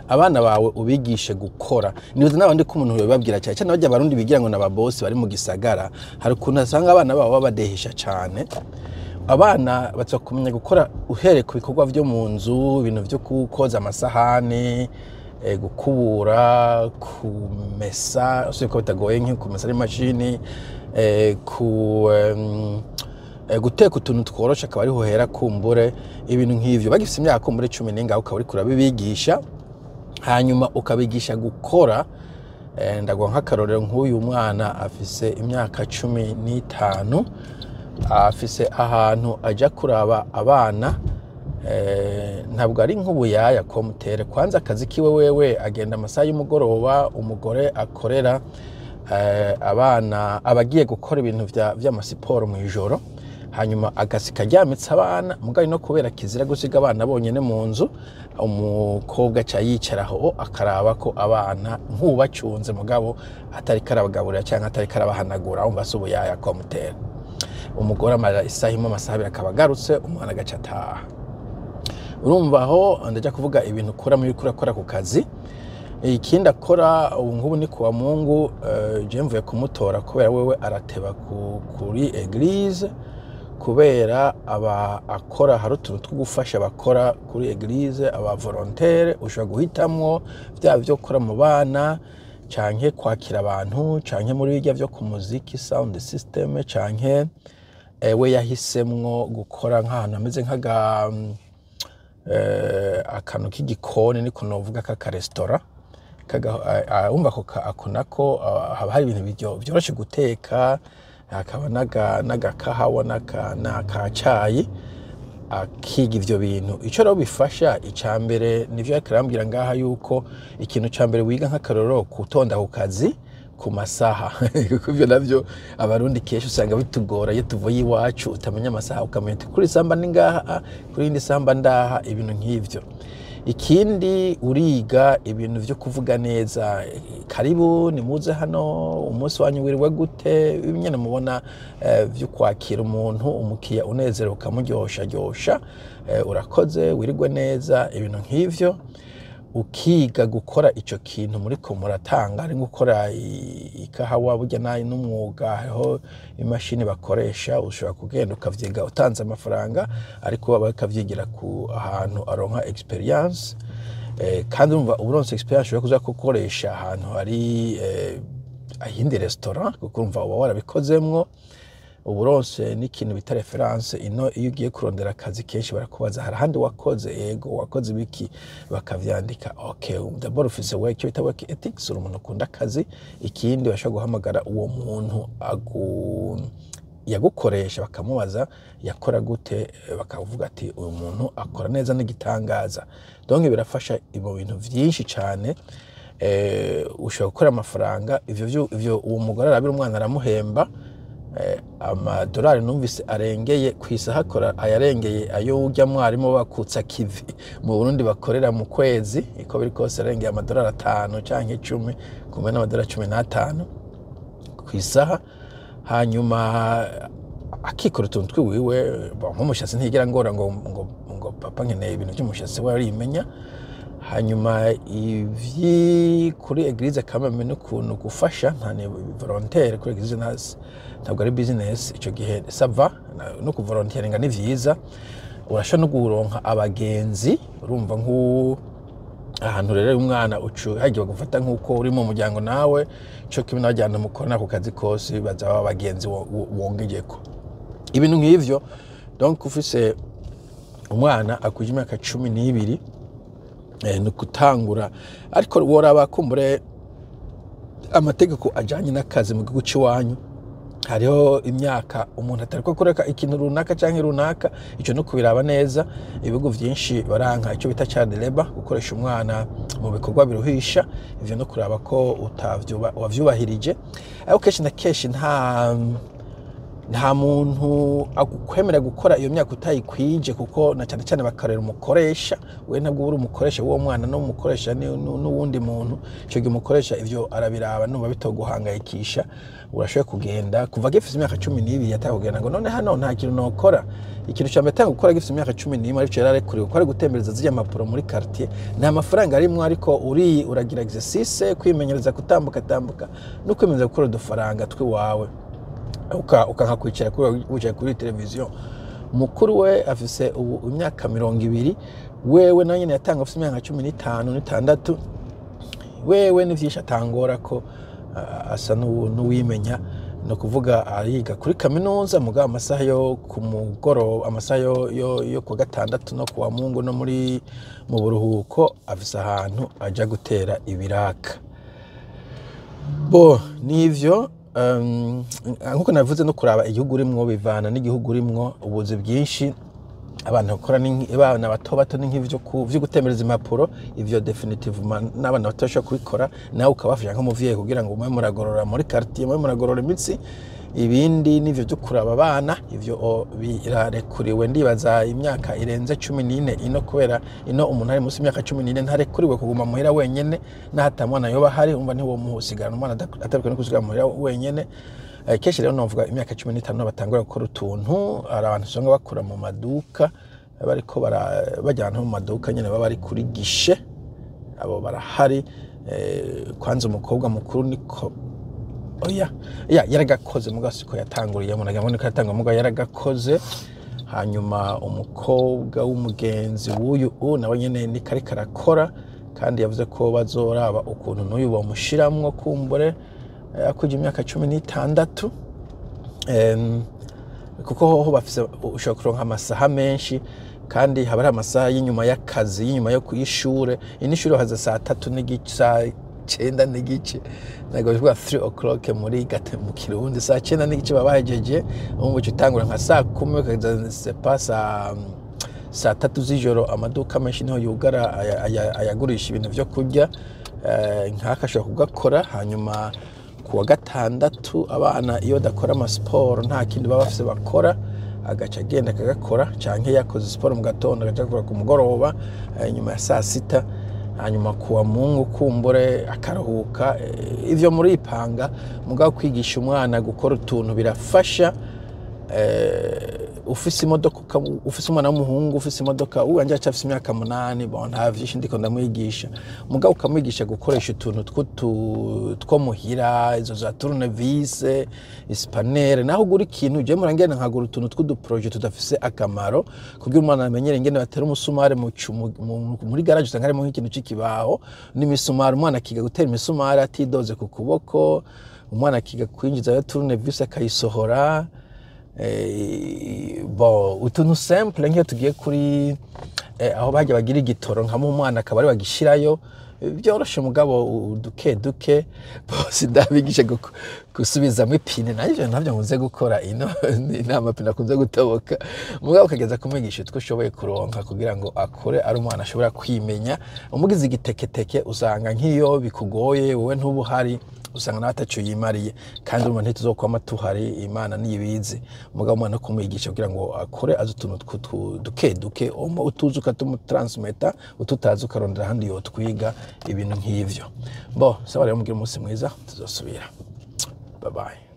Abana bawe ubigishe gukora. Nibaza n'abandi ko umuntu yobibabwira cyane cyane, bajya Abarundi bigira ngo n'ababosi bari mu gisagara, hari ukuntu asanga abana babo babadehesha cyane. Abana baza kumenya gukora uhereye ku bikorwa vyo mu nzu, ibintu vyo koza amasahani, gukubura, kumesa, usibye ko bitagoye nko kumesa ari imashini, ku guteka utuntu tworoshe, akaba ariho uhera. Kumbure ibintu nk'ivyo bagifise imyaka kumbure 10 n'ingahe, ukaba uriko urabibigisha, hanyuma ukabigisha gukora. Ndaguha nk'akarorero, nk'uyu mwana afise imyaka 15, afise ahantu aja kuraba abana. Ntabwo ari nk'ubuyaya komutere. Kwanza akazi kiwe wewe agenda amasaha y'umugoroba, umugore akorera abana abagiye gukora ibintu vy'amasiporo mw'ijoro, hanyuma agasika aryamitse abana. Mugabo no kubera kizira gusiga abana bonyene mu nzu, umukobwa aca yicaraho akaraba ko abana nk'ubacunze, mugabo atariko arabagaburira canke atariko arabahanagura. Umva, si ubuyaya komutere. Umugore amara isaha imwe, amasaha 2, akaba agarutse, umwana agaca ataha. Urumva aho ndaja kuvuga ibintu ukuramo iyo uriko urakora ku kazi. Ikindi akora ubu ngubu ni kuwa Mungu, je mvuye kumutora kubera wewe arateba kuri église, kubera aba akora, hari utuntu two gufasha bakora kuri église, aba volontaire. Ushobora guhitamwo vyaba vyo gukora mu bana, canke kwakira abantu, canke muri birya vyo ku muziki, sound system, canke we yahisemwo gukora nk'ahantu hameze nk'aga akantu k'igikoni, niko novuga, k'akaresitora. Wumva ako nako haba hari ibintu vyoroshe guteka, hakaba n'agakahawa n'akacayi, akiga ivyo bintu. Ico rero bifasha, ica mbere nivyo yariko arambwira ngaha, yuko ikintu ca mbere wiga, nk'akarorero, kutonda ku kazi ku masaha, kuko ivyo navyo Abarundi kenshi usanga bitugora iyo tuvuye iwacu, utamenya amasaha, ukamenya uti kuri samba ni ngaha, kuri yindi samba ndaha, ibintu nk'ivyo. Ikindi uriga ibintu vyo kuvuga neza: "Karibu, nimuze hano, umunsi wanyu wiriwe gute?" Nyene mubona vyo kwakira umuntu, umukiriya, unezerewe, ukamuryoshya, "Urakoze, wirigwe neza", ibintu nk'ivyo. Ukiga gukora ico kintu muriko muratanga, ari gukora ikahawa, burya nayo n'umwuga, hariho imashini bakoresha. Ushobora kugenda ukavyiga utanze amafaranga, ariko bakavyigira ku ahantu aronka experience. Kandi urumva uburonse experience ushobora kuza gukoresha ahantu hari ayindi restaurant, kuko urumva uba warabikozemwo, uburonse n'ikintu bita référence. Ino iyo ugiye kurondera akazi, kenshi barakubaza: "Hari ahandi wakoze?" "Yego." "Wakoze ibiki?" Bakavyandika. Okay, d'abord ufise work, icyo bita work ethics, uri umuntu ukunda akazi. Ikindi, bashobora guhamagara uwo muntu yagukoresha, bakamubaza yakora gute, bakavuga ati: "Uyu muntu akora neza n'igitangaza." Donc birafasha mu bintu vyinshi cane. Ushobora gukora amafaranga. Ivyo uwo mugore arabira umwana, aramuhemba amadolari numvise arengeye ku isaha akora, ayarengeye ayo urya mwarimu bakutsa kivi mu Burundi bakorera mu kwezi. Iko biri kose arengeye amadolari 5 canke 10, kumwe n'amadolari 15 ku isaha. Hanyuma akikora utuntu twiwiwe. Bon, nk'umushatsi ntigera ngora ngo "Papa, nkeneye ibintu by'umushatsi", we arimenya. Hanyuma ivyi kuri église kameme n'ukuntu gufasha, nta ni volontaire kuri église, ntabwo ari business. Ico gihe ça va, no kuvolontaire ni vyiza, urashobora no kuronka abagenzi. Urumva nk'u ahantu rero umwana ucu hagiye bagufata nk'uko uri mu muryango nawe, co kimwe n'abajyana mukorana ku kazi kose, baza baba abagenzi wongeyeko ibintu nk'ivyo. Donc ufise umwana akuje imyaka 12, ni ukutangura, ariko woraba kumbure amategeko ajanye n'akazi mu gihugu c'iwanyu. Hariho imyaka umuntu atariko kureka ikintu runaka canke runaka, ico no kubiraba neza. Ibihugu vyinshi baranka icyo bita child labor, gukoresha umwana mu bikorwa biruhisha. Ivyo no kuraba ko utavyuba wavyubahirije, ariko kenshi na kenshi nta Nta muntu akwemera gukora iyo myaka utayikwije, kuko na cyane cyane bakarera umukoresha. We ntabwo uri umukoresha w'uwo mwana, n'umukoresha n'uwundi muntu. Icyo gihe umukoresha ivyo arabiraba. Numva bitoguhangayikisha, urashoboye kugenda. Kuva agifise imyaka 12 yataye kugenda ngo none hano nta kintu nokora. Ikintu cya mbere atanga gukora agifise imyaka 11, aricyo yari arekuriwe, ko ari gutembereza zirya mpapuro muri quartier. Nta mafaranga arimwo, ariko uri uragira exercice, kwimenyereza kutambuka tambuka no kwimenyereza gukora udufaranga tw'iwawe, ukanka kwicara kuri wicaye kuri televiziyo. Mukuru we afise ubu imyaka 20. Wewe nawe nyene yatanga afise imyaka 15 n'itandatu. Wewe ni vyinshi atangora ko asa n'uwimenya. Ni ukuvuga ariga kuri kaminuza, mugabo amasaha yo ku mugoroba, amasaha yo ku wa gatandatu no ku wa Mungu no muri mu buruhuko, afise ahantu aja gutera ibiraka. Bo nivyo, nkuko nabivuze, no kuraba igihugu urimwo, bivana n'igihugu urimwo. Ubuzi bwinshi abantu bakora ni abana bato bato, ni nk'ivyo vyo gutembereza impapuro. Ivyo définitivement n'abana bato bashobora kubikora, nawe ukabafasha nk'umuvyeyi kugira ngo mube muragorora muri quartier, mube muragorora imitsi. Ibindi n'ivyo vyo kuraba abana, ivyo birarekuriwe, ndibaza imyaka irenze 14 ino, kubera ino umuntu ari munsi y'imyaka 14 ntarekuriwe kuguma muhira wenyene, n'aho mwana yoba ahari. Umva, ntiwomusigarana umwana atarekuriwe no gusigara muhira wenyene. Kenshi rero novuga imyaka 15 batangura gukora utuntu. Hari abantu usanga bakora mu maduka, bariko bajya ahantu mu maduka nyene baba bari kuri guichet, abo barahari. Kwanza umukobwa mukuru niko, oya ya yaragakoze, mugabo siko yatanguriyemo, nagira ngo niko yatanguriye, mugabo yaragakoze. Hanyuma umukobwa w'umugenzi w'uyu nawe nyene niko ariko arakora, kandi yavuze ko bazoraba ukuntu n'uyu bamushiramwo kumbure akwije imyaka 16. Kuko hoho bafise, ushobora kuronka amasaha menshi, kandi haba hari amasaha y'inyuma y'akazi, y'inyuma yo y'ishure. Ini ishure haza saa tatu n'igice, saa cenda n'igice, ntabwo bivuga 3 o'clock muri gate mu Kirundi, saa cenda n'igice baba bahejeje. Ubu uca utangura nka saa 10 ukageza sepa saa 3 z'ijoro. Amaduka menshi niho yugara, ayagurisha ibintu vyo kurya. Nk'aka ashobora kugakora. Hanyuma ku wa gatandatu, abana iyo badakora amasiporo, nta kindi baba bafise bakora, agaca agenda akagakora, canke yakoze siporo mu gatondo agaca agakora ku mugoroba, nyuma ya saa sita. Hanyuma ku wa Mungu kumbure akaruhuka. Ivyo muripanga, mugabo kwigisha umwana gukora utuntu birafasha. Ufise imodoka, ufise umwana w'umuhungu ufise imodoka, uwanje acafise imyaka 8, bon, nta vyinshi ndiko ndamwigisha, mugabo ukamwigisha gukoresha utuntu two muhira, izo za tournevis, spanner. Naho ugura ikintu, je murangenda nkagura utuntu tw'udu projets tudafise akamaro, kugira umwana amenyere ingene batera umusumari muri garage. Usanga harimo nk'ikintu c'ikibaho n'imisumari, umwana akiga gutera imisumari atidoze ku kuboko, umwana akiga kwinjiza yo tournevis akayisohora. Bon, utuntu simple, nk'iyo tugiye kuri aho bajya bagira igitoro, nka umwana akaba ari bagishirayo. Byoroshe, mugabo duke duke bose ndabigisha gusubizamo ipine. Navyo ntabyo nkunze gukora ino, nta mapine akunze gutoboka, mugabo ukageza kumwigisha utwo ushoboye kuronka kugira ngo akure ari umwana ashobora kwimenya. Umugize igiteketeke, usanga nk'iyo bikugoye wowe ntuba uhari, usanga nawe ataco yimariye. Kandi urumva ntituzokwama tuhari, Imana niyibizi. Mugabo umwana no kumwigisha kugira ngo akore azi utuntu duke duke, utuzi ukatumutransmeta, ututazi ukarondera ahandi yotwiga, ibintu nk'ivyo. Bo sawa rero, mugire umunsi mwiza, tuzosubira. Bye bye.